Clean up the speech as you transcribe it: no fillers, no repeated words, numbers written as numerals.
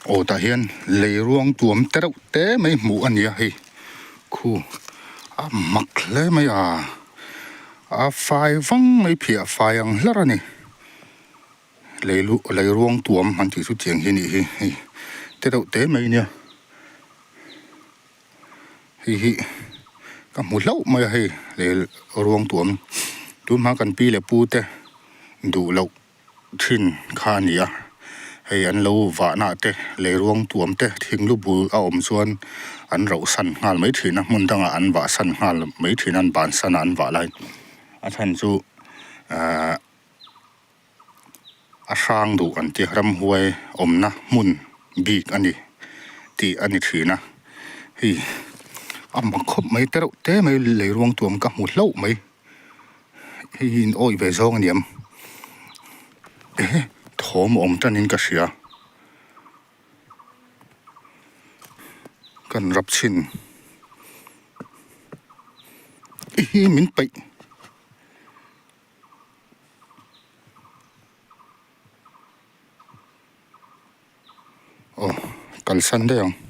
Aw tah hian lei ruang tuam te reuh te mai hmuh a ni a hei khu a mak hle mai a a fai vang mai phiah fai ang hlar a ni lei lu lei ruang tuam an tih chu tiang hi a nih hi hei te reuh te mai a nia hei hi ka hmu hlauh mai a hei lei ruang tuam tun hma kan pi leh pu te duh loh. Thin kha a ni a, hei an lo vahna te lei ruang tuam te thing lu bul a awm chuan an rauh san nghal mai thin a, hmun dangah an vah san nghal mai thin a, an ban san a an vah lai a chhan chu ahh a hrang duh an tia ramhuai awmna hmun bik a ni tih a ni thin a, hei a mak khawp mai te reuh te mai lei ruang tuam ka hmu hlauh mai. Hei hi in awih ve zawng a niam ehe thawm a awm tan in ka hria kan rap chhin ehe min paih. Aw kalsan daih ang.